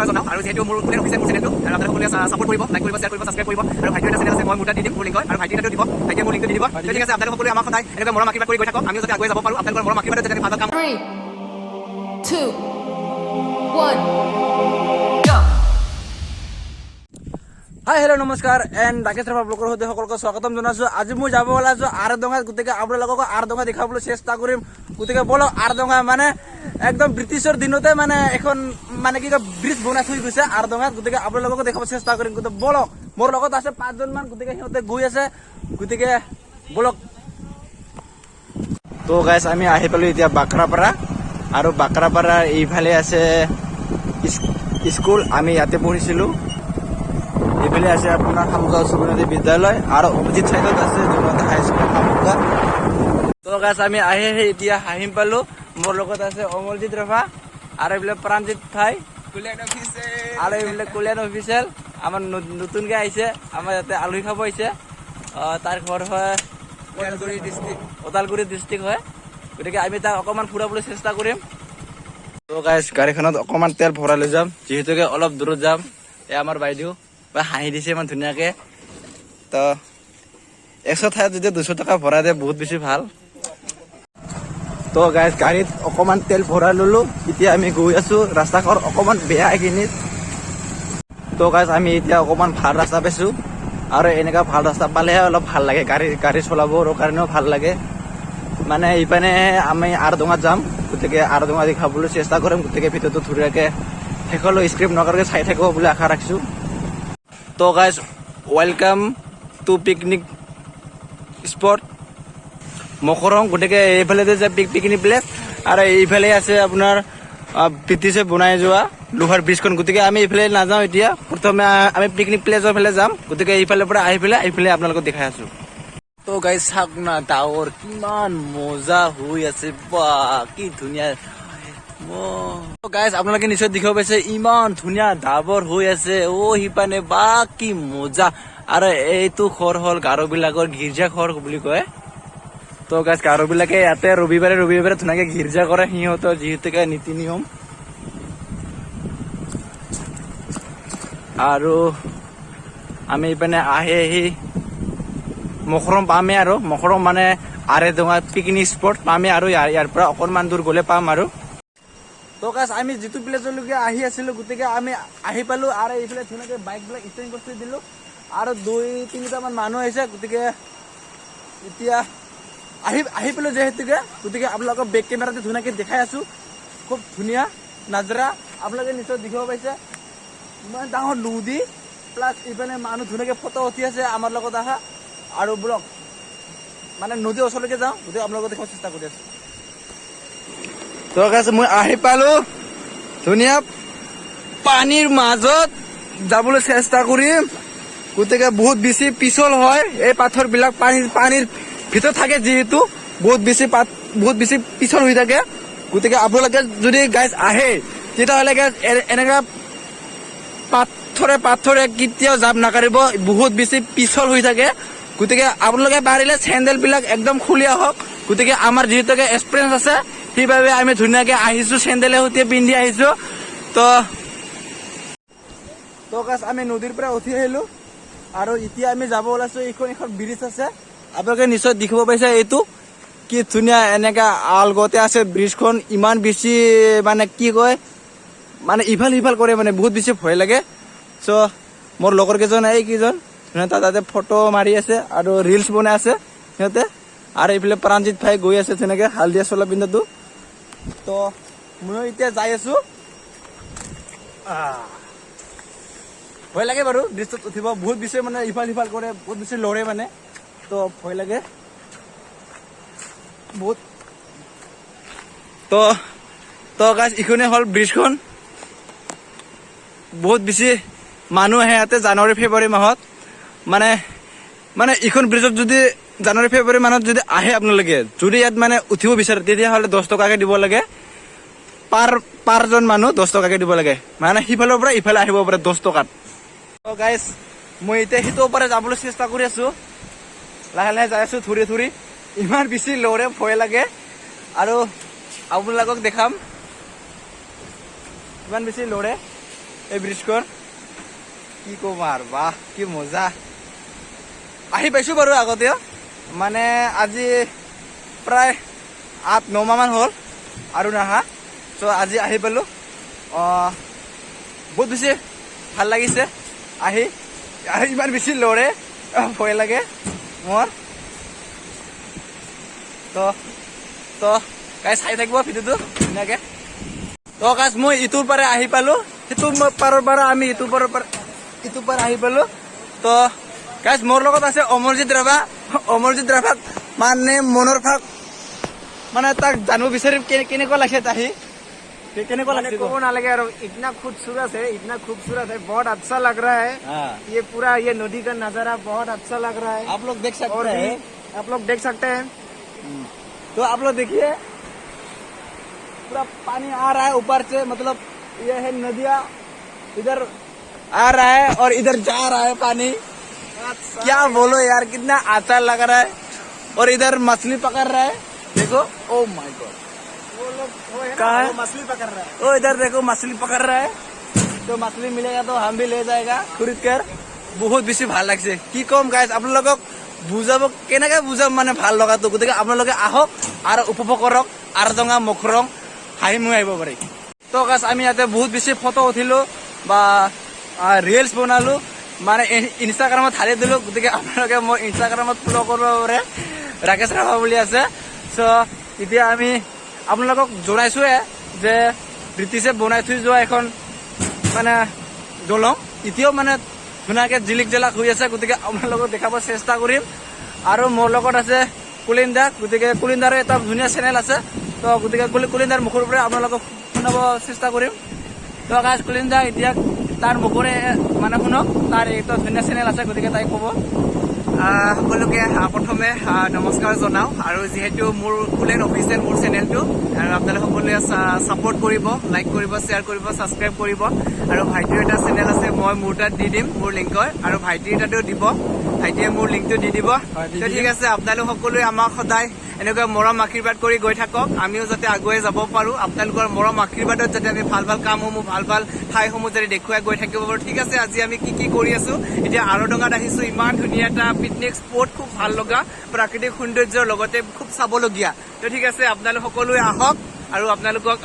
নমস্কাৰ জনাওঁ। আৰু যিহেতু মোৰ কল্যাণ অফিচিয়েল মোৰ চেনেলটো, আৰু আপোনালোকে সকলোৱে ছাপোৰ্ট কৰিব, লাইক কৰিব, শ্বেয়াৰ কৰিব, ছাবস্ক্ৰাইব কৰিব। আৰু ভাইটিৰ এটা চেনেল আছে, মই মোৰ তাত দি দিম মোৰ লিংক, আৰু ভাইটিৰ তাতো দিব, ভাইটিয়ে মোৰ লিংকটো দি দিব। তো ঠিক আছে, আপোনালোক সকলোৱে আমাক সদায় এনেকুৱা মৰম আশীৰ্বাদ কৰি গৈ থাকক, আমিও যাতে আগুৱাই যাব পাৰোঁ। আপোনালোকৰ মৰম আশীৰ্বাদত যাতে আমি ভাল ভাল কাম Three, two, one, go! Hi, hello, নমস্কাৰ এণ্ড ৰাকেশ ৰাভা ব্লগৰ সৈতে সকলোকে স্বাগতম জনাইছো। আজি মই যাব ওলাইছো আৰদঙাত। গতিকে আপোনালোকক আৰদঙা দেখাবলৈ চেষ্টা কৰিম। গতিকে বলক। আৰদঙা মানে একদম ব্ৰিটিছৰ দিনতে মানে এখন মানে কি কয় ব্ৰিজ বনাই থৈ গৈছে আৰদঙাত। গতিকে আপোনালোককো দেখাব চেষ্টা কৰিম। গতিকে বলক, মোৰ লগত আছে পাঁচজনমান, গতিকে সিহঁতে গৈ আছে। গতিকে বলক। তো গাইছ, আমি আহি পালো এতিয়া বাকৰাপাৰা আৰু বাকৰাপাৰাৰ এইফালে আছে স্কুল, আমি ইয়াতে পঢ়িছিলো। এইফালে আছে আপোনাৰ শামুকা উচ্চ বুনিয়াদী বিদ্যালয় আৰু অপজিট চাইডত আছে জনতা হাইস্কুল শামুকা। তো গাইছ, আমি আহি আহি এতিয়া হাহিম পালো। মোৰ লগত আছে অমলজিৎ ৰাভা আৰু এইফালে প্ৰাণজিৎ ভাই আৰু এইফালে কল্যাণ অফিচিয়েল, আমাৰ নতুনকে আহিছে, আমাৰ ইয়াতে আলহী খাব আহিছে। তাৰ ঘৰ হয় ওদালগুৰি ডিষ্ট্ৰিক্ট হয়। গতিকে আমি তাক অকণমান ফুৰাবলৈ চেষ্টা কৰিম। তো গাইছ, গাড়ীখনত অকণমান তেল ভৰাই লৈ যাম, যিহেতুকে অলপ দূৰত যাম। এই আমাৰ বাইদেউ বা হাঁহি দিছে ইমান ধুনীয়াকে। তো 100 ঠাইত যদি 200 টকা ভৰাই দিয়ে, বহুত বেছি ভাল। তো গাইছ, গাড়ীত অকণমান তেল ভৰাই ললো। এতিয়া আমি গৈ আছো। ৰাস্তাখন অকণমান বেয়া এইখিনিত। তো গাইছ, আমি এতিয়া অকণমান ভাল ৰাস্তা পাইছো আৰু এনেকুৱা ভাল ৰাস্তা পালেহে অলপ ভাল লাগে, গাড়ী গাড়ী চলাবৰ কাৰণেও ভাল লাগে। মানে ইপিনে আমি আৰদঙাত যাম, গতিকে আৰদঙা দেখাবলৈ চেষ্টা কৰিম। গতিকে ভিডিঅ'টো ধুনীয়াকে শেষলৈ স্কিপ নকৰাকৈ চাই থাকিব বুলি আশা ৰাখিছো। তো guys, welcome to picnic spot Mokorong. গতিকে এইফালে যে পিকনিক প্লেচ আৰু এইফালে আছে আপোনাৰ ব্ৰিটিছে বনাই যোৱা লোহাৰ ব্ৰিজখন। গতিকে আমি এইফালে নাযাওঁ এতিয়া, প্ৰথমে আমি পিকনিক প্লেচৰ ফালে যাম। গতিকে এইফালৰ পৰা আহি পেলাই এইফালে আপোনালোকক দেখাই আছো। তো গাইজ, চাওক না, ডাৱৰ কিমান মজা হৈ আছে, বা কি ধুনীয়া। গাইজ, আপোনালোকে নিশ্চয় দেখিব পাইছে, ইমান ধুনীয়া ডাৱৰ হৈ আছে। অ সিপানে, বা কি মজা। আৰু এইটো ঘৰ হ'ল গাৰো বিলাকৰ গীৰ্জা ঘৰ বুলি কয়। তো গাইজ, গাৰো বিলাকে ইয়াতে ৰবিবাৰে ৰবিবাৰে ধুনীয়াকে গীৰ্জা কৰে, সিহঁতৰ যিহেতুকে নীতি নিয়ম। আৰু আমি ইপিনে আহি আহি মখৰম পামেই। আৰু মখৰম মানে আৰেডোঙা পিকনিক স্পট পামেই আৰু ইয়াৰ ইয়াৰ পৰা অকণমান দূৰ গ'লে পাম। আৰু তো গাইজ, আমি যিটো প্লেচলৈকে আহি আছিলো, গতিকে আমি আহি পালো। আৰু এইফালে ধুনীয়াকে বাইক বিলাক ষ্টেণ্ড কৰি দিলো আৰু দুই তিনিটামান মানুহ আহিছে। গতিকে এতিয়া আহি আহি পালো যিহেতুকে, গতিকে আপোনালোকক বেক কেমেৰাটো ধুনীয়াকে দেখাই আছো। খুব ধুনীয়া নাজৰা, আপোনালোকে নিশ্চয় দেখিব পাইছে। ইমান ডাঙৰ নদী, প্লাছ ইপিনে মানুহ ধুনীয়াকে ফটো উঠি আছে আমাৰ লগত আহা। আৰু বলক, মানে নদীৰ ওচৰলৈকে যাওঁ। গতিকে আপোনালোকক দেখাব চেষ্টা কৰি আছো। তো গাইজ, মই আহি পালো। ধুনীয়া পানীৰ মাজত যাবলৈ চেষ্টা কৰিম। গতিকে বহুত বেছি পিছল হয় এই পাথৰ বিলাক, পানীৰ ভিতৰত থাকে যিহেতু, বহুত বেছি পিছল হৈ থাকে। গতিকে আপোনালোকে যদি গাইজ আহে, তেতিয়াহ'লে গাইজ এনেকা পাথৰে পাথৰে কেতিয়াও জাপ নাকাঢ়িব, বহুত বেছি পিছল হৈ থাকে। গতিকে আপোনালোকে পাৰিলে চেণ্ডেল বিলাক একদম খুলি আহক। গতিকে আমাৰ যিহেতুকে এক্সপিৰিয়েঞ্চ আছে, সেইবাবে আমি ধুনীয়াকে আহিছো, চেণ্ডেলে সৈতে পিন্ধি আহিছো। তো গাইজ, আমি নদীৰ পৰা উঠি আহিলো আৰু এতিয়া আমি যাব ওলাইছো। এইখন এখন ব্ৰিজ আছে, আপোনালোকে নিশ্চয় দেখিব পাইছে। এইটো কি ধুনীয়া, এনেকা আলগতে আছে ব্ৰিজখন। ইমান বেছি মানে কি কয়, মানে ইফাল সিফাল কৰে, মানে বহুত বেছি ভয় লাগে। চ' মোৰ লগৰ কেইজন, এই কেইজন সিহঁতে তাতে ফটো মাৰি আছে আৰু ৰিলচ বনাই আছে সিহঁতে। আৰু এইফালে প্ৰাণজিৎ ভাই গৈ আছে তেনেকে হালধীয়া চোলা পিন্ধাটো। তো ময়ো এতিয়া যাই আছো। ভয় লাগে বাৰু ব্ৰিজটোত উঠিব, বহুত বেছি মানে ইফাল সিফাল কৰে, বহুত বেছি লৰে মানে, তো ভয় লাগে বহুত। তো গাইজ, ইখনে হ'ল ব্ৰিজখন। বহুত বেছি মানুহ আহে ইয়াতে জানুৱাৰী ফেব্ৰুৱাৰী মাহত। মানে মানে ইখন ব্ৰিজত যদি জানুৱাৰী ফেব্ৰুৱাৰী মাহত যদি আহে আপোনালোকে, যদি ইয়াত মানে উঠিব বিচাৰে, তেতিয়াহ'লে 10 টকাকে দিব লাগে। পাৰজন মানুহ 10 টকাকে দিব লাগে, মানে সিফালৰ পৰা ইফালে আহিব পাৰে 10 টকাত। গাইজ, মই এতিয়া সিটোৰ পাৰে যাবলৈ চেষ্টা কৰি আছো। লাহে লাহে যাই আছো, থুৰি থুৰি। ইমান বেছি লৰে, ভয় লাগে। আৰু আপোনালোকক দেখাম, ইমান বেছি লৰে। এই ব্ৰিজখন। কি ক'ম আৰু, বাহ, কি মজা! আহি পাইছো বাৰু আগতেও, মানে আজি প্ৰায় 8-9 মাহ মান হ'ল আৰু নাহা। চ' আজি আহি পালো। বহুত বেছি ভাল লাগিছে আহি। আৰু ইমান বেছি লৰে, ভয় লাগে মোৰ। তো গাইজ, চাই থাকিব ভিডিঅ'টো ধুনীয়াকে। তো গাইজ, মই ইটোৰ পাৰে আহি পালো, সিটো পাৰৰ পৰা আমি ইটোৰ পাৰৰ পৰা ইটোৰ পাৰ আহি পালো। তো গাইজ, মোৰ লগত আছে অমৰজিৎ ৰাভা। অমৰজিৎ ৰাভাক মানে মনৰ ভাগ মানে তাক জানিব বিচাৰিম, কেনেকুৱা লাগিছে আহি, কেনেকুৱা মানে লাগিছে? ক'ব নালাগে আৰু, इतना खूबसूरत है, इतना खूबसूरत है, बहुत अच्छा लग रहा है। ये पूरा ये नदी का नजारा बहुत अच्छा लग रहा है। आप लोग देख और सकते भी हैं। आप लोग देख सकते हैं। तो आप लोग देखिए, पूरा पानी आ रहा है ऊपर से, मतलब ये है नदिया, इधर आ रहा है और इधर जा रहा है पानी। क्या बोलो यार, कितना अच्छा लग रहा है। और इधर मछली पकड़ रहा है, देखो। ओ my God! वो लोग वो है ना, कहाँ है? वो मछली पकड़ रहा है। ओ, इधर देखो, मछली पकड़ रहा है। तो मछली मिलेगा तो हम भी ले जाएगा खरीद कर। বহুত বেছি ভাল লাগিছে। কি ক'ম গাইজ, আপোনালোকক বুজাব কেনেকে বুজাম মানে ভাল লগাটো। গতিকে আপোনালোকে আহক আৰু উপভোগ কৰক আৰদঙা মখৰং, হাঁহি মুখে আহিব পাৰি। তো গাইজ, আমি ইয়াতে বহুত বেছি ফটো উঠিলো বা ৰিলচ বনালো, মানে ইনষ্টাগ্ৰামত ঢালি দিলো। গতিকে আপোনালোকে মোৰ ইনষ্টাগ্ৰামত ফ'ল' কৰিব পাৰে, ৰাকেশ ৰাভা বুলি আছে। চ' এতিয়া আমি আপোনালোকক জনাইছোৱে যে ব্ৰিটিছে বনাই থৈ যোৱা এখন মানে দলং এতিয়াও মানে ধুনীয়াকে জিলিক জালাক হৈ আছে। গতিকে আপোনালোকক দেখাব চেষ্টা কৰিম। আৰু মোৰ লগত আছে কুলিন দা। গতিকে কুলিন দাৰো এটা ধুনীয়া চেনেল আছে। তো গতিকে কুলিন দাৰ মুখৰ পৰা আপোনালোকক শুনাব চেষ্টা কৰিম। তো গাইজ, কুলিন দা এতিয়া তাৰ মুখৰে মানে শুনক, তাৰ এটা ধুনীয়া চেনেল আছে, গতিকে তাই ক'ব। সকলোকে প্ৰথমে নমস্কাৰ জনাওঁ। আৰু যিহেতু মোৰ কুলেন অফিচিয়েল মোৰ চেনেলটো, আৰু আপোনালোক সকলোৱে ছাপৰ্ট কৰিব, লাইক কৰিব, শ্বেয়াৰ কৰিব, ছাবস্ক্ৰাইব কৰিব। আৰু ভাইটিৰ এটা চেনেল আছে, মই মোৰ তাত দি দিম মোৰ লিংকৰ, আৰু ভাইটিৰ তাতো দিব, ভাইটিয়ে মোৰ লিংকটো দি দিব। হয়, দি তো দিম। ঠিক আছে, আপোনালোক সকলোৱে আমাক সদায় এনেকৈ মৰম আশীৰ্বাদ কৰি গৈ থাকক, আমিও যাতে আগুৱাই যাব পাৰো। আপোনালোকৰ মৰম আশীৰ্বাদত যাতে আমি ভাল ভাল কামসমূহ, ভাল ভাল ঠাইসমূহ যাতে দেখুৱাই গৈ থাকিব পাৰো। ঠিক আছে, আজি আমি কি কি কৰি আছো? এতিয়া আৰদঙাত আহিছো, ইমান ধুনীয়া এটা পিকনিক স্পট, খুব ভাল লগা প্ৰাকৃতিক সৌন্দৰ্যৰ লগতে খুব চাবলগীয়া। তো ঠিক আছে, আপোনালোক সকলোৱে আহক আৰু আপোনালোকক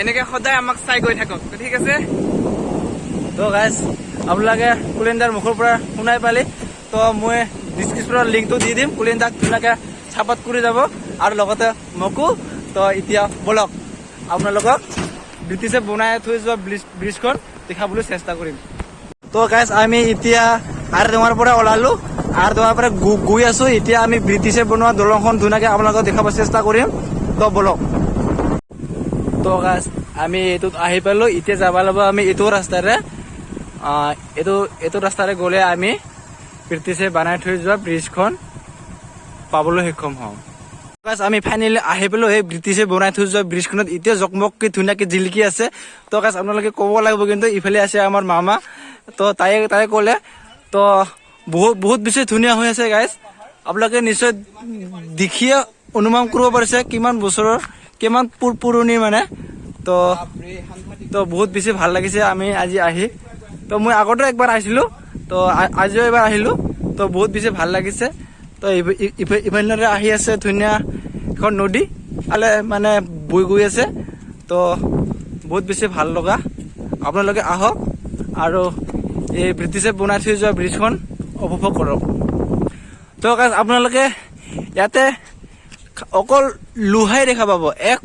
এনেকে সদায় আমাক চাই গৈ থাকক। তো ঠিক আছে। তো গাইজ, আপোনালোকে কুলিন দাৰ মুখৰ পৰা শুনাই পালি। তো মই ডিছক্ৰিপশ্যনৰ লিংকটো দি দিম, কুলিন দাক ধুনীয়াকে চাপৰ্ট কৰি যাব আৰু লগতে মোকো। তো এতিয়া বলক, আপোনালোকক ব্ৰিটিছে বনাই থৈ যোৱা ব্ৰিজখন দেখাবলৈ চেষ্টা কৰিম। তো গাইজ, আমি এতিয়া আৰদঙাৰ পৰা ওলালো, আৰদঙাৰ পৰা গৈ আছো। এতিয়া আমি ব্ৰিটিছে বনোৱা দলংখন ধুনীয়াকে আপোনালোকক দেখাব চেষ্টা কৰিম। তো বলক। তো গাইজ, আমি এইটোত আহি পালো। এতিয়া যাব লাগিব আমি এইটো ৰাস্তাৰে। এইটো ৰাস্তাৰে গ'লে আমি ব্ৰিটিছে বনাই থৈ যোৱা ব্ৰিজখন পাবলৈ সক্ষম হম। গাইজ, আমি ফাইনেলি আহি পালো সেই ব্ৰিটিছে বনাই থৈ যোৱা ব্ৰিজখনত। এতিয়া জকমককে ধুনীয়াকে জিলিকি আছে। তো গাইজ, আপোনালোকে ক'ব লাগিব কিন্তু, ইফালে আছে আমাৰ মামা, তো তাই ক'লে। তো বহুত বহুত বেছি ধুনীয়া হৈ আছে। গাইজ, আপোনালোকে নিশ্চয় দেখিয়ে অনুমান কৰিব পাৰিছে কিমান বছৰৰ, কিমান পুৰণি মানে। তো বহুত বেছি ভাল লাগিছে আমি আজি আহি। তো মই আগতে একবাৰ আহিছিলো, তো আজিও এবাৰ আহিলো, তো বহুত বেছি ভাল লাগিছে। তো ইফালে আহি আছে ধুনীয়া এখন নদী, ফালে মানে বৈ গৈ আছে। তো বহুত বেছি ভাল লগা। আপোনালোকে আহক আৰু এই ব্ৰিটিছে বনাই থৈ যোৱা ব্ৰিজখন উপভোগ কৰক। তো গাইজ, আপোনালোকে ইয়াতে অকল লোহাই দেখা পাব। এক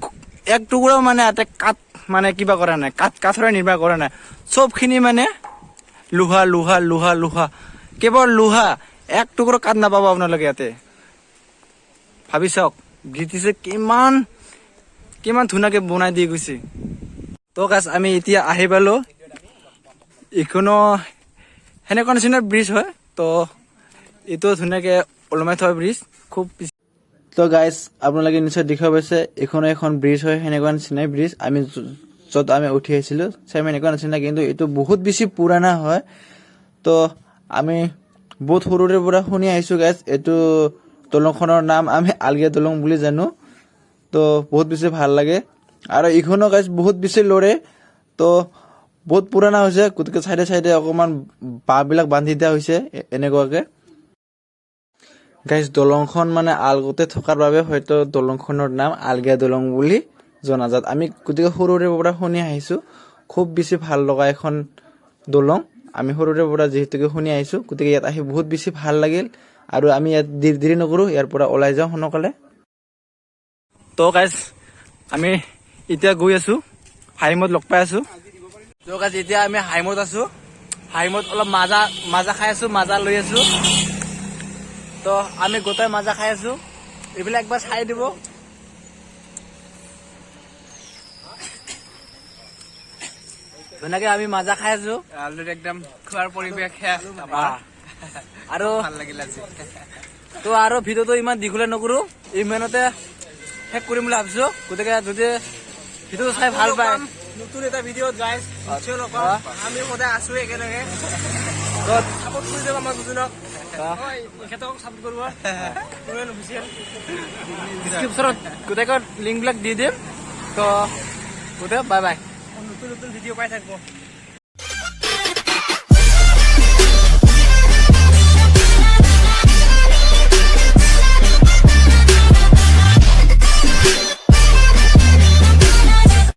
এক টুকুৰাও মানে ইয়াতে কাঠ মানে কিবা কৰা নাই, কাঠৰে নিৰ্মাণ কৰা নাই। চবখিনি মানে লোহা, লোহা, লোহা, লোহা, কেৱল লোহা। এক টুকুৰা কাঠ নাপাব আপোনালোকে ইয়াতে। ভাবি চাওক, ব্ৰিটিছে কিমান কিমান ধুনীয়াকে বনাই দি গৈছে। তো গাইজ, আমি এতিয়া আহি পালো। এইখনো সেনেকুৱা নিচিনা ব্ৰিজ হয়। তো এইটো ধুনীয়াকে ওলমাই থোৱা ব্ৰিজ খুব। তো গাইজ, আপোনালোকে নিশ্চয় দেখিব পাইছে, এইখনো এখন ব্ৰিজ হয়, সেনেকুৱা নিচিনাই ব্ৰিজ আমি য'ত আমি উঠি আহিছিলো, ছেম এনেকুৱা নিচিনা। কিন্তু এইটো বহুত বেছি পুৰণা হয়। তো আমি বহুত সৰুৰে পৰা শুনি আহিছো গাইজ, এইটো দলংখনৰ নাম আমি আলগীয়া দলং বুলি জানো। তো বহুত বেছি ভাল লাগে। আৰু এইখনো গাইজ বহুত বেছি লৰে। তো বহুত পুৰণা হৈছে, গতিকে চাইডে চাইডে অকণমান বাঁহবিলাক বান্ধি দিয়া হৈছে এনেকুৱাকে। গাইজ, দলংখন মানে আলগতে থকাৰ বাবে হয়তো দলংখনৰ নাম আলগীয়া দলং বুলি জনাজাত। আমি গতিকে সৰুৰে পৰা শুনি আহিছোঁ, খুব বেছি ভাল লগা এখন দলং। আমি সৰুৰে পৰা যিহেতুকে শুনি আহিছোঁ, গতিকে ইয়াত আহি বহুত বেছি ভাল লাগিল। আৰু আমি ইয়াত দেৰি দেৰি নকৰোঁ, ইয়াৰ পৰা ওলাই যাওঁ সোনকালে। তো গাইজ, আমি এতিয়া গৈ আছো, হাইমত লগ পাই আছো। তো গাইজ, এতিয়া আমি হাইমত আছো। হাইমত অলপ মাজা মাজা খাই আছো, মাজা লৈ আছো। তো আমি গোটাই মাজা খাই আছো, এইবিলাক একবাৰ চাই দিব। ধুনীয়াকে আমি মাজা খাই আছো। অলৰেডি একদম খোৱাৰ পৰিৱেশ। আৰু ভাল লাগিল আজি। তো আৰু ভিডিঅ'টো ইমান দীঘলীয়া নকৰো, ইমানতে শেষ কৰিম বুলি ভাবিছো। গতিকে যদি ভিডিঅ'টো চাই ভাল পায়, নতুন এটা ভিডিঅ'ত গাইজ নিশ্চয় লগ পাম। আমি সদায় আছো একেলগে। তো চাপৰ্ট কৰি যাব আমাৰ দুজনক, এখেতক চাপৰ্ট কৰিব। অফিচিয়েল ডিছক্ৰিপশ্যনত গোটেইখন লিংকবিলাক দি দিম। তো গোটেই বাই বাই। নতুন নতুন ভিডিঅ' পাই থাকিব।